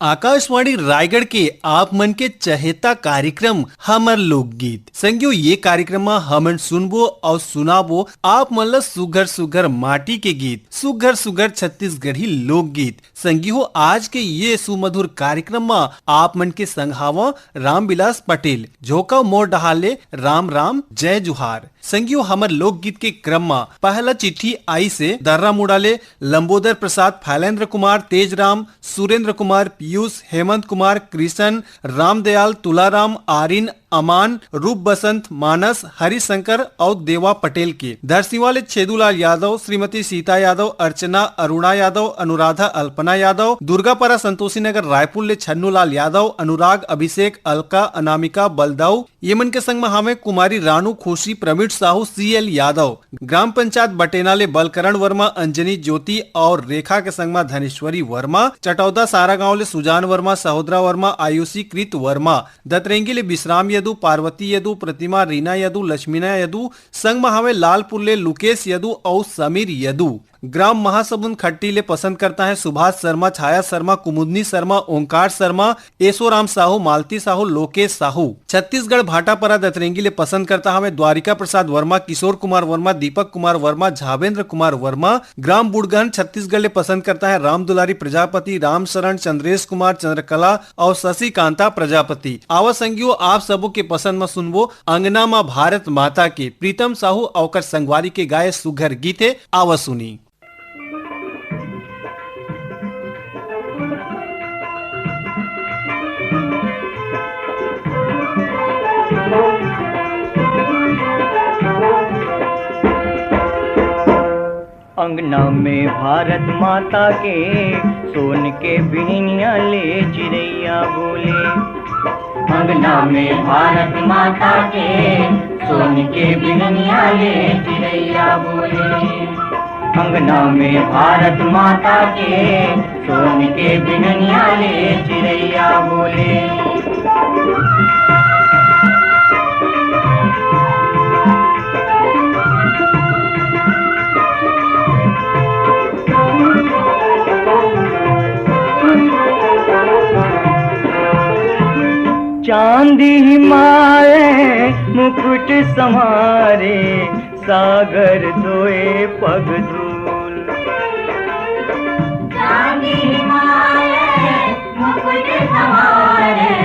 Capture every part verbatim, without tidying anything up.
आकाशवाणी रायगढ़ के आप मन के चहेता कार्यक्रम हमर लोकगीत। संगियो, ये कार्यक्रम म हमन सुनबो अउ सुनाबो आप मन ल सुघर सुघर माटी के गीत, सुघर सुघर छत्तीसगढ़ी लोकगीत। संगियो, आज के ये सुमधुर कार्यक्रम म आप मन के संग हावं रामविलास पटेल। झोंका मोर डहार ले राम राम, जय जुहार। संगियो, हमर लोकगीत के क्रम म पहला चिट्ठी आइसे दर्रा मुड़ा ले लंबोदर प्रसाद, फैलेंद्र कुमार, तेजराम, सुरेंद्र कुमार, पीयूष, हेमंत कुमार, कृष्ण, रामदयाल, तुलाराम, आरिन, अमान, रूप बसंत, मानस, हरिशंकर अउ देवा पटेल के। धरसीवा ले छेदूलाल यादव, श्रीमती सीता यादव, अर्चना, अरुणा यादव, अनुराधा, अल्पना यादव, दुर्गापारा, संतोषी नगर, रायपुर ले छन्नूलाल यादव, अनुराग, अभिषेक, अलका, अनामिका, बलदाऊ, ये मन के संग म हावय कुमारी रानू, खुशी, प्रवीण साहू, सीएल यादव। ग्राम पंचायत बटेना ले बलकरण वर्मा, अंजनी ज्योति अउ रेखा के संग म धनेश्वरी वर्मा, चटौदा सारा गांव ले सुजान वर्मा, सहोदरा वर्मा, आयुषी कृत वर्मा, दतरेंगी ले विश्राम यदु, पार्वती यदु, प्रतिमा, रीना यदु, लक्ष्मीना यदु, संग म हावय लालपुर ले लुकेश यदु अउ समीर यदु। ग्राम महासमुंद खट्टी ले पसंद करता है सुभाष शर्मा, छाया शर्मा, कुमुदनी शर्मा, ओंकार शर्मा, एसोराम साहू, मालती साहू, लोकेश साहू। छत्तीसगढ़ भाटापारा दतरेंगी ले पसंद करता हवे द्वारिका प्रसाद वर्मा, किशोर कुमार वर्मा, दीपक कुमार वर्मा, झावेंद्र कुमार वर्मा। ग्राम बुड़गहन छत्तीसगढ़ ले पसंद करता है राम दुलारी प्रजापति, राम शरण, चंद्रेश कुमार, चंद्रकला अउ शशिकांता प्रजापति। आवा संगियो, आप सबो के पसंद म सुनबो अंगना म भारत माता के। प्रीतम साहू अउ ओकर संगवारी के गाए सुघर गीत हे, आवा सुनी। अंगना में भारत माता के, सोन के बिहनिया ले चिरैया बोले। अंगना में भारत माता के, सोन के बिहनिया ले चिरैया बोले। अंगना में भारत माता के, सोन के बिहनिया ले चिरैया बोले। चांदी हिमालय मुकुट संवारे, सागर धोए पग धूल। चांदी हिमालय मुकुट संवारे,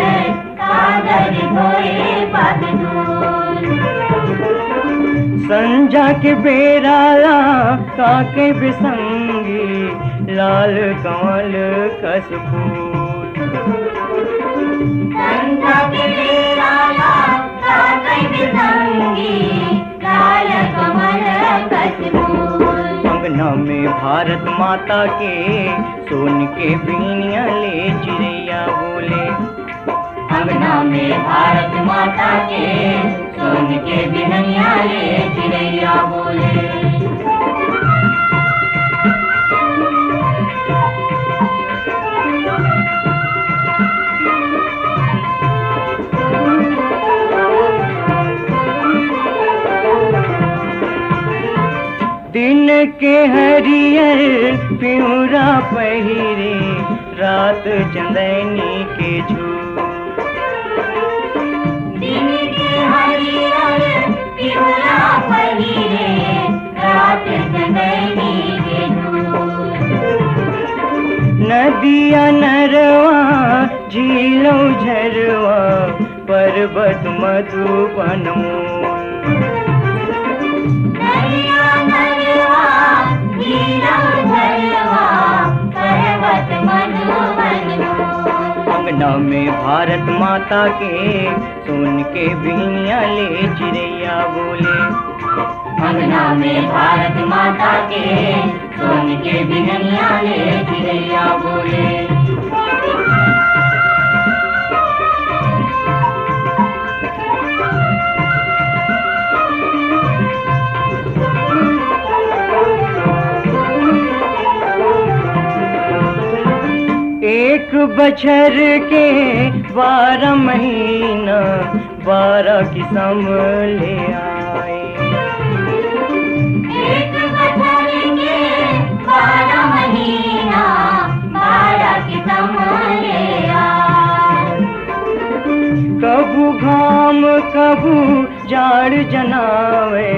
सागर धोए पग धूल। संझा के बेरा ला काके बिसंगी, लाल कमल कस फूल। संझा के बेरा ला काके बिसंगी, लाल कमल कस फूल। अंगना में भारत माता के, सोन के बिहनिया ले चिरैया बोले। अंगना में भारत माता के, सोन के बिहनिया ले चिरैया बोले। दिन के हरियर पिंवरा पहिरे, रात चंदैनी के झूल। दिन के हरियर पिंवरा पहिरे, रात चंदैनी के झूल। नदिया नरवा, झीलो झरवा, पर्वत मधुबन मोल। नदिया नरवा, झीलो झरवा, पर्वत मधुबन मोल। अंगना में भारत माता के, सोन के बिहनिया ले चिरैया बोले। अंगना में भारत माता के, सोन के बिहनिया ले चिरैया बोले। एक बछर के बारह महीना, बारह किसम ले आए। एक बछर के बारह महीना, बारह किसम ले कभू जाड़ जनावे,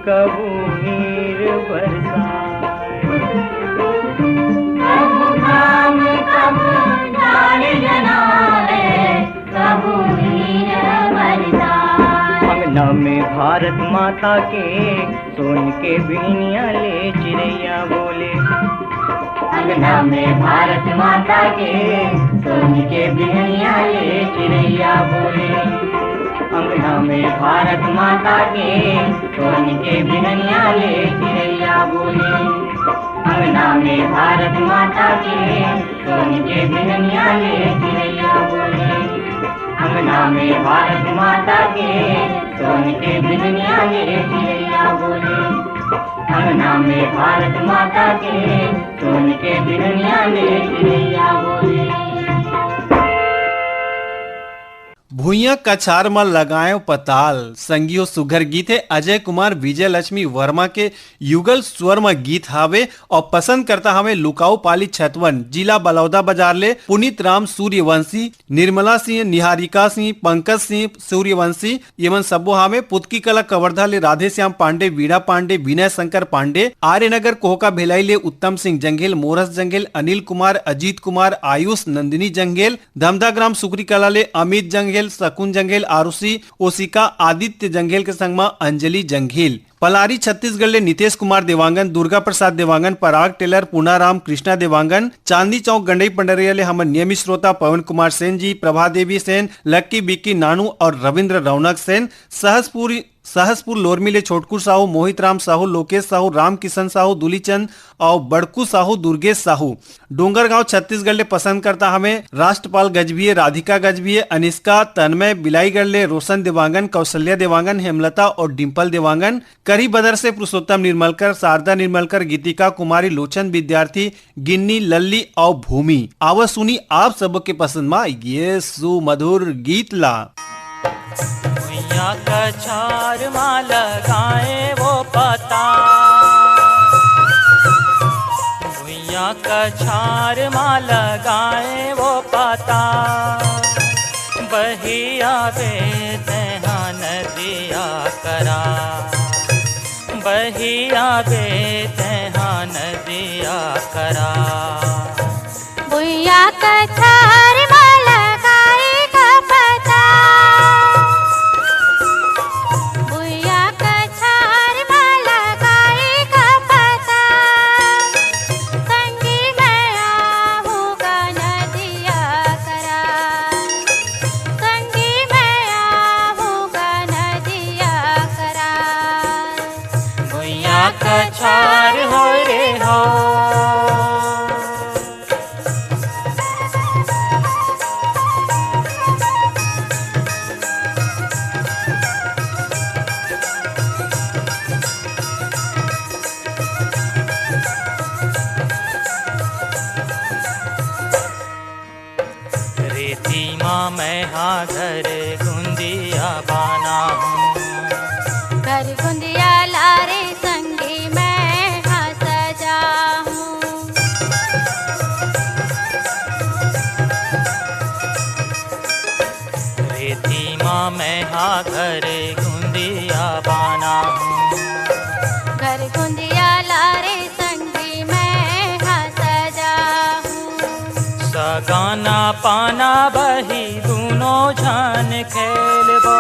कभू नीर बरसाए। कभू घाम, कभू जाड़ जनावे, कभू नीर बरसाए। अंगना में भारत माता के सोन के बिहनिया ले चिरैया बोले। अंगना में भारत माता के सोन के बिहनिया ले चिरैया बोले। अंगना में भारत माता के सोन के बिहनिया ले चिरैया बोले। अंगना में भारत माता के सोन के बिहनिया ले चिरैया बोले। अंगना में भारत माता के सोन के बिहनिया ले चिरैया बोले। अंगना में भारत माता के सोन के बिहनिया ले चिरैया बोले। भुइयां कछार म लगाएंव पताल। संगी हो, सुघर गीत हे अजय कुमार विजय लक्ष्मी वर्मा के युगल स्वर म गीत हावे अउ पसंद करता हवे लुकाऊ पाली छतवन, जिला बलौदा बाजार ले पुनीत राम सूर्यवंशी, निर्मला सिंह, निहारिका सिंह, पंकज सिंह सूर्यवंशी, ये मन सब्बो हावे। पुतकी कला कवर्धा ले राधे श्याम पांडे, वीणा पांडे, विनय शंकर पांडे, आर्यनगर कोहका भिलाई ले उत्तम सिंह जंघेल, मोरस जंघेल, अनिल कुमार, अजीत कुमार, आयुष, नंदिनी जंघेल, धमधा ग्राम सुकरी कला ले अमित जंघेल, शकुन जंघेल, आरुषि, ओसिका, आदित्य जंघेल के संग म अंजलि जंघेल। पलारी छत्तीसगढ़ ले नितेश कुमार देवांगन, दुर्गा प्रसाद देवांगन, पराग टेलर, पूनाराम, कृष्णा देवांगन, चांदनी चौक गंडई पंडरिया ले हमर नियमित श्रोता पवन कुमार सेन जी, प्रभा देवी सेन, लक्की बिक्की नानू अउ रविंद्र रौनक सेन, सहसपुर, सहसपुर लोरमी ले छोटकू साहू, मोहित राम साहू, लोकेश साहू, रामकिशन साहू, दुलीचंद अउ बड़कू साहू, दुर्गेश साहू। डोंगरगांव छत्तीसगढ़ ले पसंद करता हवे राष्ट्रपाल गजभिये, राधिका गजभिये, अनिष्का, तन्मय, बिलाईगढ़ ले रोशन देवांगन, कौशल्या देवांगन, हेमलता अउ डिंपल देवांगन। करीबदर से पुरुषोत्तम निर्मलकर, शारदा निर्मलकर, गीतिका कुमारी, लोचन विद्यार्थी, गिन्नी, लल्ली अउ भूमि। आवा सुनी आप सबो के पसंद मा ये सुमधुर गीत ला। भुइयां कछार मा लगाए वो पता, भुइयां कछार मा लगाए वो पता, बही आबे तैहा नदिया करा, बही आबे तैहा नदिया करा। भुइयां कछार मा लगाए का पता, भुइयां कछार मा लगाए का पता, संगी मैं आहूं गा नदिया करा, संगी मैं आहूं गा नदिया करा। भुइयां कछार हो रे हो। रेती मा मैं हा घर गुंदिया बाना हूँ। घर गुंदिया ला रे संगी मैं हा सजा हूँ। रेती मा मैं हा घर गुंदिया बाना हूँ। घर गुंदिया ला रे संगी मैं हा सजा हूँ। सगाना पाना बही दूनो झन खेलबो।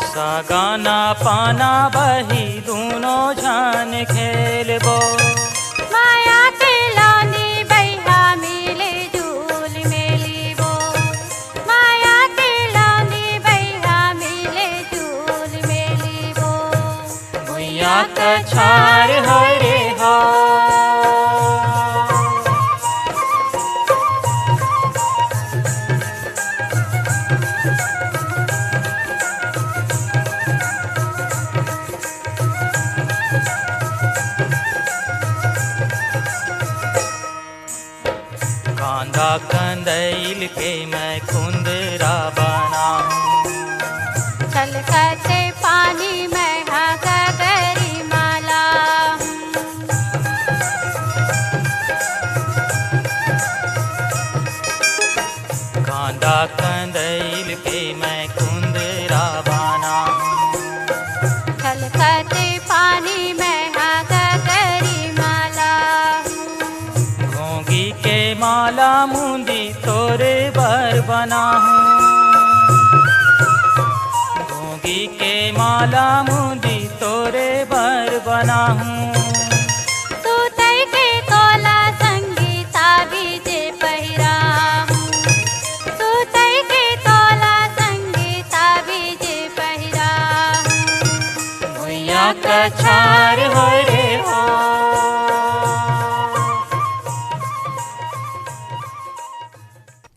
सगाना पाना बही दूनो झन खेलबो। माया के लानी बहिहा मिले झूल मेलिबो। माया के लानी बहिहा मिले झूल मेलिबो। भुइयां कछार हो रे हो। कांदा कंदैल के मैं कुंदरा बनाऊं। छलकत पानी मैं हा गगरी माला हूँ। कांदा कंदैल के मैं कते पानी मैं हा गगरी माला हूँ। घोंगी के माला मुंदी तोरे बर बना हूँ। घोंगी के माला मुंदी तोरे बर बना हूँ। सूतई के तोला संगी ताबीजे पहिरा हूँ। सूतई के तोला संगी ताबीजे पहिरा हूँ। भुइयां कछार होय रे हो।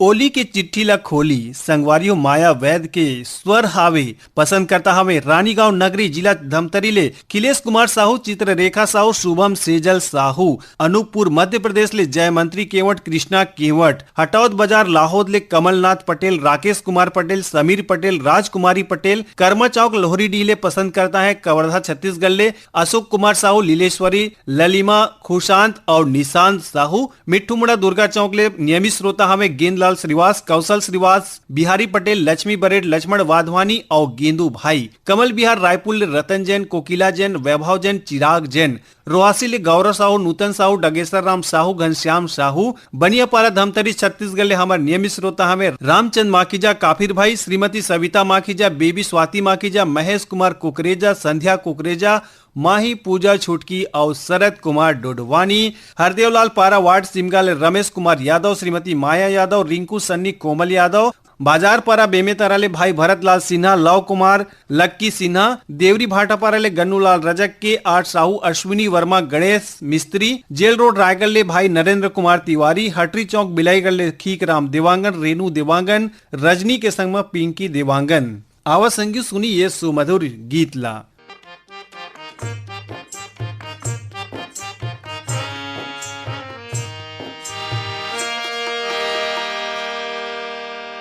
ओली के चिट्ठी ला खोली, संगवारी हो माया वैद के स्वर हावे। पसंद करता हवे रानीगांव नगरी, जिला धमतरी ले किलेश कुमार साहू, चित्ररेखा साहू, शुभम सेजल साहू, अनूपपुर, मध्य प्रदेश ले जयमंत्री केवट, कृष्णा केवट, हटौद बाजार लाहौद ले कमलनाथ पटेल, राकेश कुमार पटेल, समीर पटेल, राजकुमारी पटेल, कर्मा चौक लोहरीडीह ले पसंद करता है, कवर्धा छत्तीसगढ़ ले अशोक कुमार साहू, लीलेश्वरी, ललिमा, खुशांत और निशांत साहू, मिट्ठू मुड़ा दुर्गा चौक ले नियमित श्रोता हवे गेंदलाल श्रीवास, कौशल श्रीवास, बिहारी पटेल, लक्ष्मी बरेड, लक्ष्मण वाधवानी और गेंदू भाई। कमल विहार रायपुर ले रतन जैन, कोकिला जैन, वैभव जैन, चिराग जैन। रोहासी ले गौरव साहू, नूतन साहू, डगेश्वर राम साहू, घनश्याम साहू। बनियापारा धमतरी छत्तीसगढ़ ले हमर नियमित श्रोता हवे रामचंद माखीजा, काफिर भाई, श्रीमती सविता माखीजा, बेबी स्वाति माखीजा, महेश कुमार कुकरेजा, संध्या कुकरेजा, माही पूजा छुटकी और शरद कुमार डोडवानी। हरदेवलाल पारा वार्ड सिमगा ले रमेश कुमार यादव, श्रीमती माया यादव, रिंकू सन्नी, कोमल यादव। बाजार पारा बेमेतरा ले भाई भरत लाल सिन्हा, लव कुमार, लक्की सिन्हा। देवरी भाटापारा ले गन्नूलाल रजक के आठ साहू, अश्विनी वर्मा, गणेश मिस्त्री। जेल रोड रायगढ़ ले भाई नरेंद्र कुमार तिवारी, हटरी चौक बिलाईगढ़ ले खीक राम देवांगन, रेनू देवांगन, रजनी के संग म पिंकी देवांगन। आवा संगी सुनी ये सुमधुर गीत ला।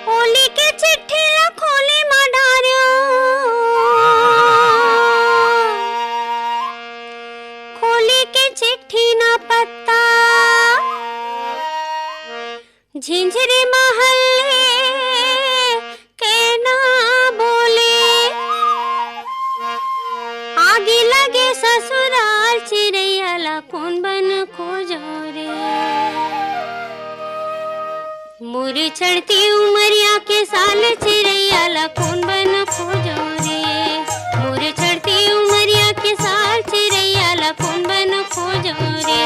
होली के चिट्ठी ला खोली मा डार्यो, खोली के चिट्ठी ना पत्ता। झिंझरी महल्ले के ना बोले, आगी लगे ससुराल, चिरैया ला कोन बन खोजो रे। मोरे चढ़ती उमरिया के साल, चिरैया ला कोन बन खोजो रे। मोरे चढ़ती उमरिया के साल, चिरैया ला कोन बन खोजो रे।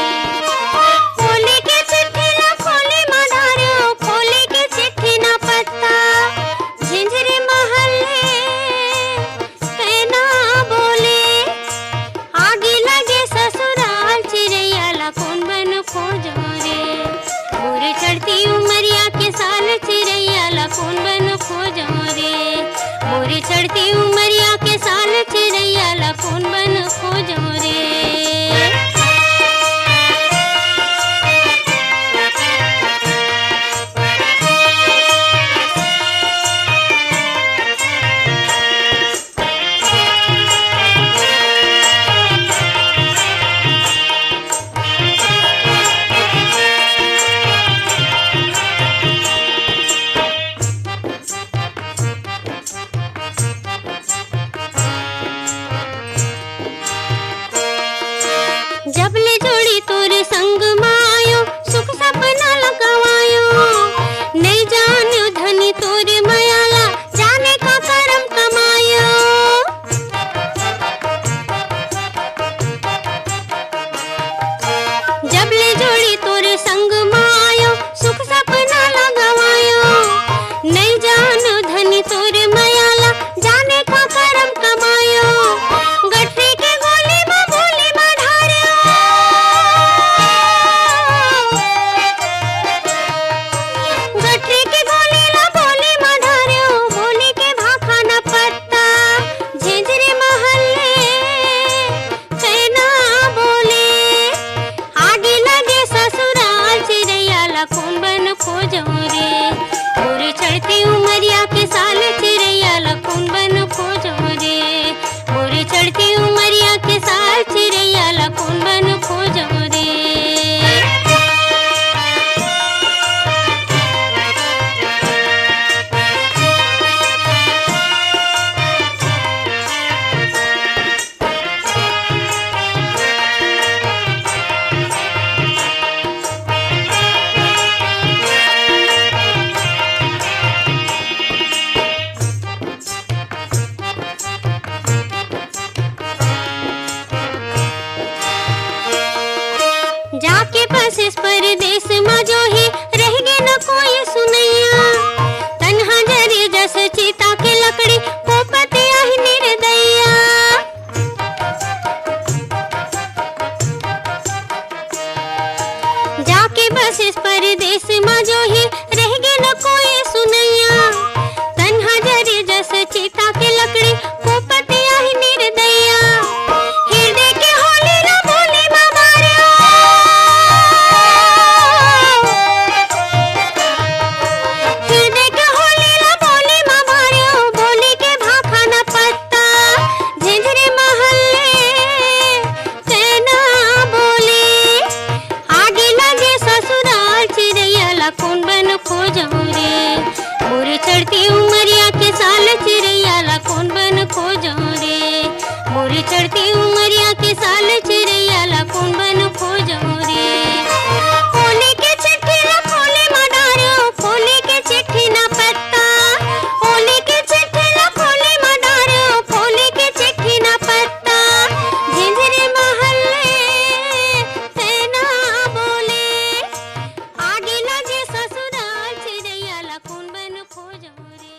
खोली के चिट्ठी ला खोली मा डार्यो, खोली के चिट्ठी ना पत्ता। झिंझरी महल्ले के ना बोले, आगी लगे ससुराल, चिरैया ला कोन बन खोजो रे। मोरे चढ़ती उमरिया के साल, चिरैया ला कोन बन खोजो रे। मोरे चढ़ती उमरिया के साल, चिरैया ला कोन बन खोजो रे। जब ले जोड़ी तोरे संग मा आयो, सुख सपना ला गंवायो। नइ जान्यो धनी तोरे मया ला, जाने का करम कमायो। जब ले जोड़ी तोरे संग मा आयो, सुख सपना ला गंवायो। नइ जान्यो धनी तोरे मया ला, जाने का करम कमायो। गठरी के गोली मा गोली मा ढार्यो। गठरी के गोली ला गोली मा ढार्यो, बोली के भाखा ना पत्ता। झिंझरी महल्ले के ना बोले, आगी लगे ससुराल, चिरैया ला कोन बन खोजो रे। मोरे चढ़ती उमरिया के साल, चिरैया ला कोन बन खोजो रे। मोरे चढ़ती उमरिया के साल, चिरैया ला कोन बन खोजो रे। चढ़ती उमरिया के साल चिरैया ला कोन बन खोजो रे। होली के चिट्ठी ला खोले मा डारो, होली के चिट्ठी ना पत्ता। होली के चिट्ठी ला खोले मा डारो, होली के चिट्ठी ना पत्ता। झिंझरी महल्ले तैना बोले, आगे ला जे ससुराल चिरैया ला कोन बन खोजो रे।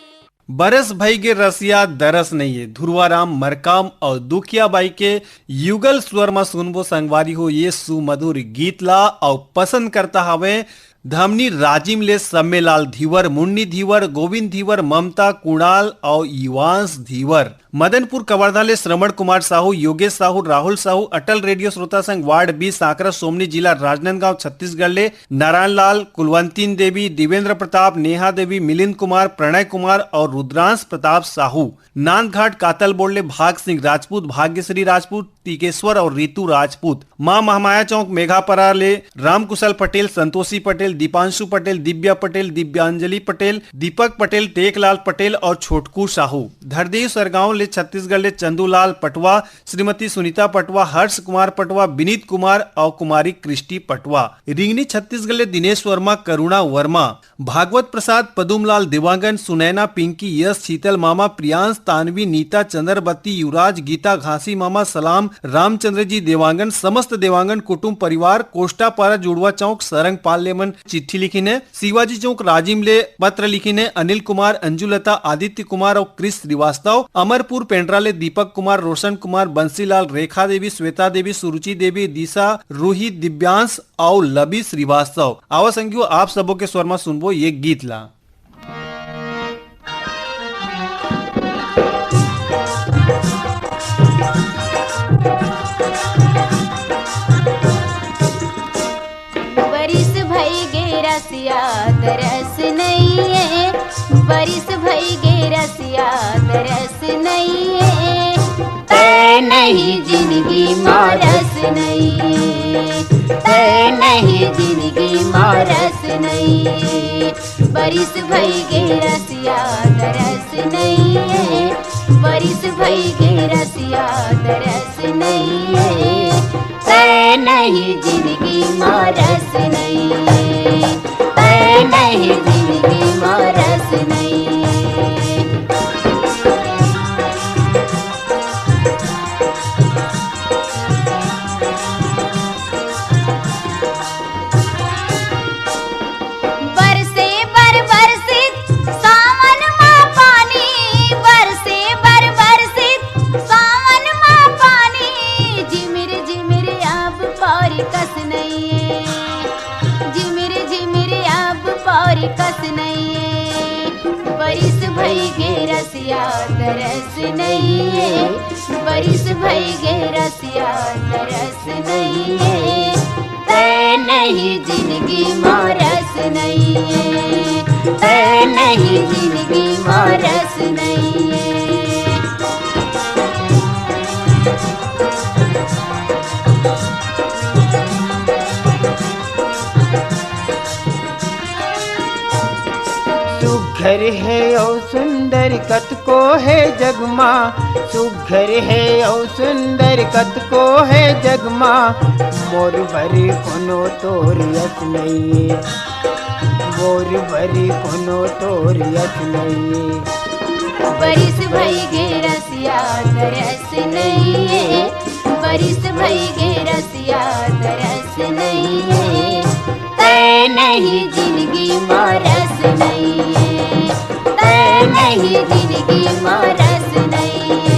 बरस भई गे रसिया दरस नइये, धुरवाराम मरकाम अउ दुखिया बाई के युगल स्वर म सुनबो संगवारी हो ये सुमधुर गीत ला। अउ पसंद करता हवे धमनी राजिम ले सम्मेलाल धीवर, मुन्नी धीवर, गोविंद धीवर, ममता, कुणाल अउ युवांश धीवर। मदनपुर कवर्धा ले श्रवण कुमार साहू, योगेश साहू, राहुल साहू, अटल रेडियो श्रोता संघ वार्ड बी सांकरा सोमनी, जिला राजनांदगांव, छत्तीसगढ़ ले नारायण लाल, कुलवंतीन देवी, दिवेंद्र प्रताप, नेहा देवी, मिलिंद कुमार, प्रणय कुमार अउ रुद्रांश प्रताप साहू। नांदघाट कातलबोड़ ले भाग सिंह राजपूत, भाग्यश्री राजपूत, टिकेश्वर अउ रितु राजपूत। मां महामाया चौक मेघापरा ले रामकुशल पटेल, संतोषी पटेल, दीपांशु पटेल, दिव्या पटेल, दिव्यांजलि पटेल, दीपक पटेल, टेकलाल पटेल अउ छोटकू साहू। धरदेव सरगांव ले छत्तीसगढ़ ले चंदूलाल पटवा, श्रीमती सुनीता पटवा, हर्ष कुमार पटवा, विनीत कुमार अउ कुमारी क्रिस्टी पटवा। रिंगनी छत्तीसगढ़ ले दिनेश वर्मा, करुणा वर्मा, भागवत प्रसाद, पदुमलाल देवांगन, सुनैना, पिंकी, यश, शीतल मामा, प्रियांश, तानवी, नीता, चंद्रवती, युवराज, गीता, घासी मामा, सलाम, रामचंद्र जी देवांगन, समस्त देवांगन कुटुंब परिवार, कोष्टापारा, जुड़वा चौक, सरंग पाल ले मन चिट्ठी लिखिन हे। शिवाजी चौक राजिम ले पत्र लिखिन हे अनिल कुमार, अंजुलता, आदित्य कुमार अउ क्रिस श्रीवास्तव। अमरपुर पेंड्रा ले दीपक कुमार, रोशन कुमार, बंसीलाल, रेखा देवी, श्वेता देवी, सुरुचि देवी, दिशा, रूही, दिव्यांश अउ लवी श्रीवास्तव। आवा संगियो, आप सबो के स्वर म सुनबो ये गीत ला। बरिस भई गे रसिया दरस नइये, बरिस भई गे रसिया दरस नइये। तै नहीं जिंदगी मा रस नइये, तै नहीं जिंदगी मा रस नइये। बरिस भई गे रसिया दरस नइये, बरिस भई गे रसिया दरस नइये। तै नहीं जिंदगी मा रस नइये, तै नहीं जिंदगी मा रस नइये। बरसे बर बरसित सावन मा पानी, बरसे बर बरसित सावन मा पानी। झिमिर झिमिर अब पौरी कस नइये, झिमिर झिमिर अब पौरी कस नइये। बरिस भई गे रसिया दरस नइये, बरिस भई गे रसिया दरस नइये। तै नहीं जिंदगी मा रस नइये, तै नहीं जिंदगी मा रस नइये। सुघर हे अउ सुंदर कतको हे जग मा, सुघर हे अउ सुंदर कतको हे जग मा, मोर बर कोनो तोर यस नइये, मोर बर कोनो तोर यस नइये। बरिस भई गे रसिया दरस नइये, बरिस भई गे रसिया दरस नइये। तै नहीं जिंदगी मा रस नइये, तै नहीं जिंदगी मा रस नइये।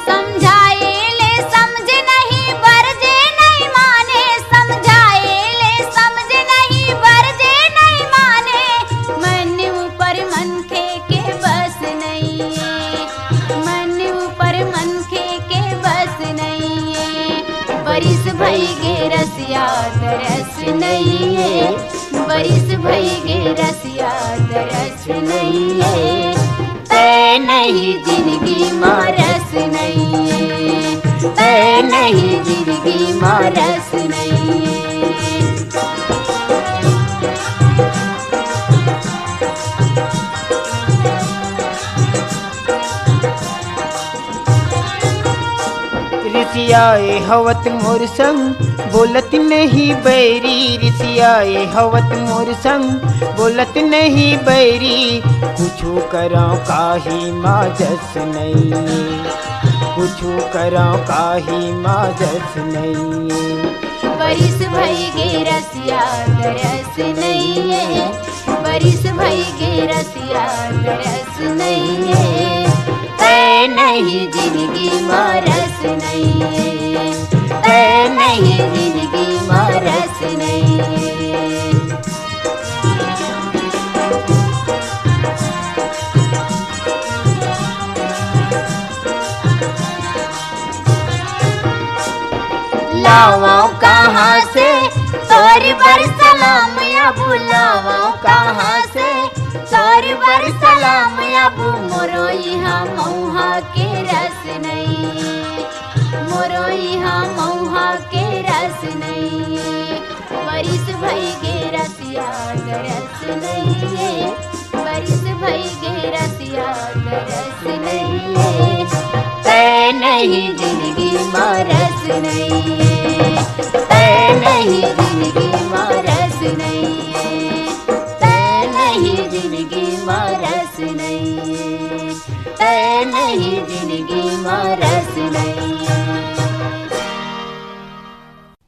समझाए ले समझे नहीं, बरजे नहीं माने, समझाए ले समझे नहीं, बरजे नहीं माने। मन ऊपर मनखे के बस नइये, मन ऊपर मनखे के बस नइये। बरिस भई गे रसिया दरस नइये, बरिस भई गे रसिया दरस नइये। तै नहीं जिंदगी मा रस नइये, तै नहीं जिंदगी मा रस नइये। आए हवत मोर संग, बोलत नहीं बैरी, रिसियाए हवत मोर संग, बोलत नहीं बैरी। कुछु करौं काही माजस नहीं, कुछु करौं काही माजस नहीं। बरिस भई गे रसिया, दरस नइये। बरिस भई गे रसिया, दरस नइये। तै नहीं जिनगी म रस नइये। तै नहीं जिनगी म रस नइये। लावंव कहाँ से तोर बर सलाम, अब लावंव कहाँ से तोर बर सलाम। अब मोरो इहाँ मउहा के रस नइये, मोरो इहाँ मउहा के रस नइये। बरिस भई गे रसिया, दरस नइये। बरिस भई गे रसिया, दरस नइये। तै नहीं जिनगी म रस नइये। तै नहीं जिनगी म रस नइये। तै नहीं जिनगी म रस नइये। तै नहीं जिनगी म रस नइये।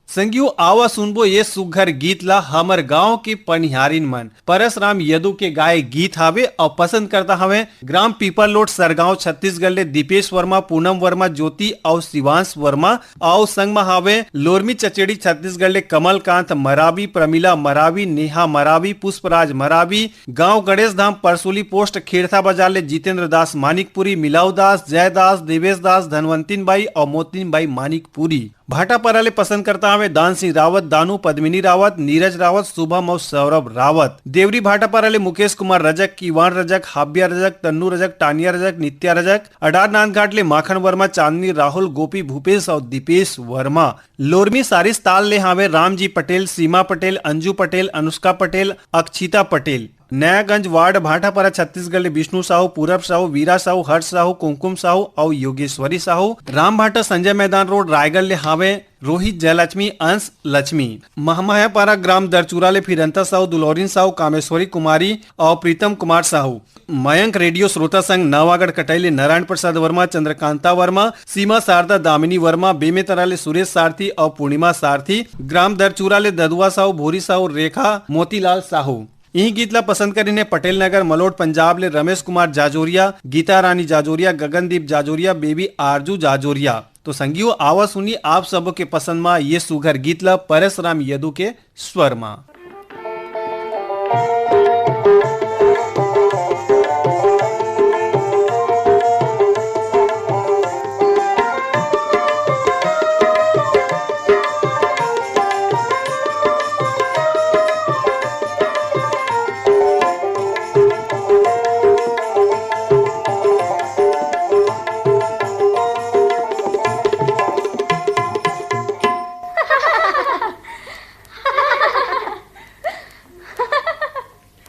संगियो, आवा सुनबो ये सुग्घर गीत ला हमर गांव के पनिहारिन मन। परसराम यदु के गाए गीत हावे अउ पसंद करता हवे ग्राम पीपरलोट सरगांव छत्तीसगढ़ ले दीपेश वर्मा, पूनम वर्मा, ज्योति अउ शिवांश वर्मा। अउ संग म हावे लोरमी चचेड़ी छत्तीसगढ़ ले कमलकांत मरावी, प्रमिला मरावी, नेहा मरावी, पुष्पराज मरावी, गांव गणेश धाम परसोली पोस्ट खेड़था बाजार ले जितेंद्र दास मानिकपुरी, मिलाऊ दास, जय दास, देवेश दास, धनवंतिन बाई अउ मोतिन बाई मानिकपुरी। भाटापारा ले पसंद करता हवे दान सिंह रावत, दानू, पद्मिनी रावत, नीरज रावत, शुभम अउ सौरभ रावत। देवरी भाटापारा ले मुकेश कुमार रजक, किवान रजक, हाबिया रजक, तन्नू रजक, टानिया रजक, नित्या रजक। अडार नांदघाट ले माखन वर्मा, चांदनी, राहुल, गोपी, भूपेश अउ दीपेश वर्मा। लोरमी सारिस ताल ले हावे रामजी पटेल, सीमा पटेल, अंजू पटेल, अनुष्का पटेल, अक्षिता पटेल। नयागंज वार्ड भाटापारा छत्तीसगढ़ ले विष्णु साहू, पूरब साहू, वीरा साहू, हर्ष साहू, कुमकुम साहू अउ योगेश्वरी साहू। रामभाटा संजय मैदान रोड रायगढ़ ले हावे रोहित जयलक्ष्मी, अंश लक्ष्मी। महमायापारा ग्राम दरचूरा ले फिरंता साहू, दुलौरिन साहू, कामेश्वरी कुमारी अउ प्रीतम कुमार साहू। मयंक रेडियो श्रोता संघ नवागढ़ कटाई ले नारायण प्रसाद वर्मा, चंद्रकांता वर्मा, सीमा शारदा, दामिनी वर्मा, बेमेतरा ले सुरेश सारथी अउ पूर्णिमा सारथी, ग्राम दरचूरा ले ददुआ साहू, भूरी साहू, रेखा, मोतीलाल साहू। इही गीत ला पसंद करिन हे पटेल नगर मलोट पंजाब ले रमेश कुमार जाजोरिया, गीता रानी जाजोरिया, गगनदीप जाजोरिया, बेबी आरजू जाजोरिया। तो संगियो, आवा सुनी आप सबो के पसंद मा ये सुघर गीत ला परसराम यदु के स्वर मा।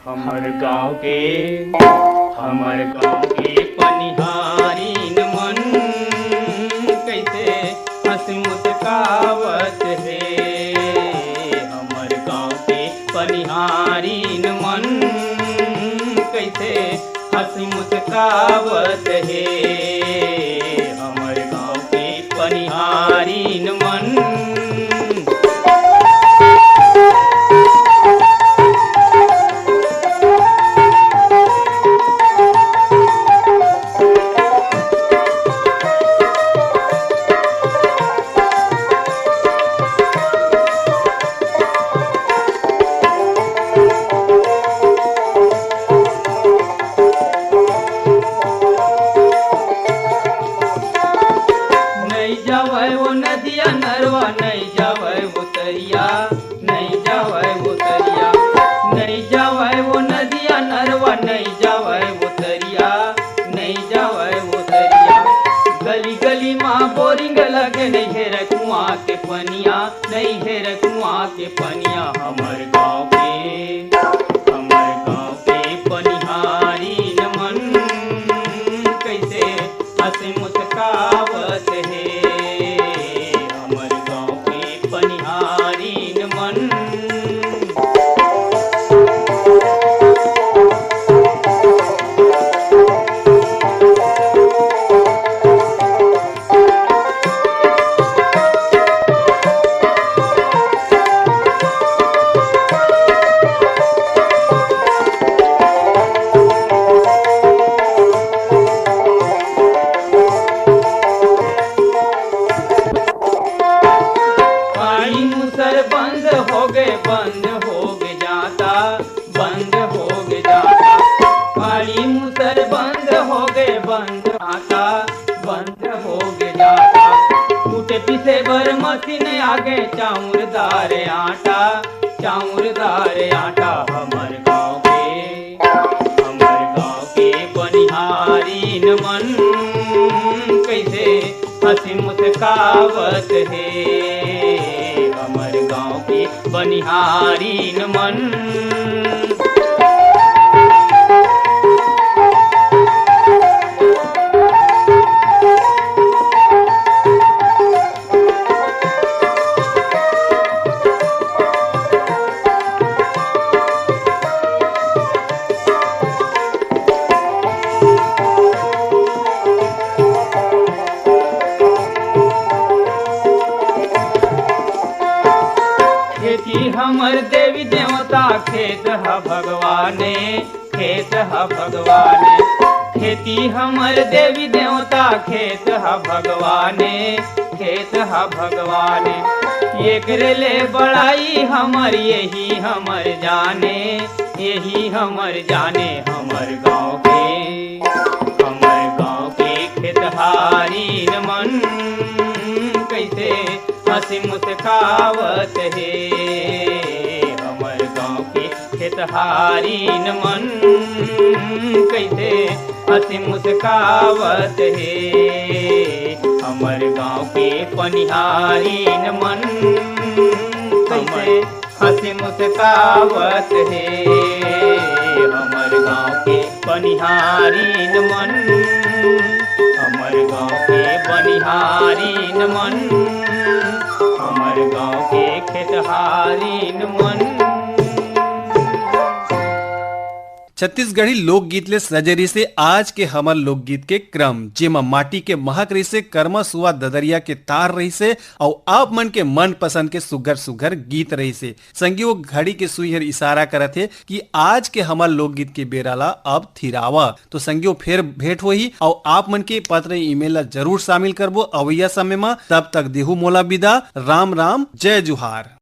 हमर गांव के, हमर गांव के पनिहारिन मन कइसे हंस मुस्कावत हे। हमर गांव के पनिहारिन मन कइसे हंस मुस्कावत हे। हमर गांव के पनिहारिन मन। नइ जावय वो नदिया नरवा, नइ जावय वो तरिया, नइ जावय वो तरिया, नइ जावय वो नदिया नरवा, नइ जावय वो तरिया, नइ जावय वो तरिया। गली गली मा बोरिंग लगे, नइ हेरय कुआं के पनिया, नइ हेरय कुआं के पनिया। हमर गांव के, हमर गांव के पनिहारिन मन कइसे हंस मुस्कावत हे। के बंद होगे जाता, बंद होगे जाता। आड़ी मुसर बंद होगे, बंद आता, बंद होगे जाता। कूटे पीसे बर मशीन आगे, चाउर दार आटा, चाउर दार आटा। हमर गाँव के, हमर गाँव के बनिहारिन मन कइसे हँसी मुस्कावत हे। हमर गाँव के बनिहारिन मन। खेती हमर देवी देवता, खेत ह भगवाने, खेत ह भगवाने। खेती हमर देवी देवता, खेत ह भगवाने, खेत ह भगवाने। एकरे ले बड़ाई हमर, यही हमर जाने, यही हमर जाने। हमर गाँव के, हमर गाँव के खेतहारिन मन कइसे हँसी मुस्कावत हे। हमर गाँव के खेतहारिन मन कइसे हँसी मुस्कावत हे। हमर गाँव के पनिहारिन मन कइसे हँसी मुस्कावत हे। हमर गाँव के बनिहारिन मन, हमर गाँव के बनिहारिन मन, हमर गाँव के खेतहारिन मन। छत्तीसगढ़ी लोकगीत ले सजे रहिसे आज के हमर लोकगीत के क्रम, जेमा माटी के महक रहिसे, करमा सुआ ददरिया के तार रहिसे, अउ आप मन के मनपसंद के सुघर सुघर गीत रहिसे। संगी, वो घड़ी के सुई हर इशारा करत हे कि आज के हमर लोकगीत के बेरा ला अब थिरावा। तो संगी, वो फेर भेंट होही, अउ आप मन के पत्र, ईमेल ला जरूर शामिल करबो अवइया समय मा। तब तक देहू मोला विदा, राम राम, जय जुहार।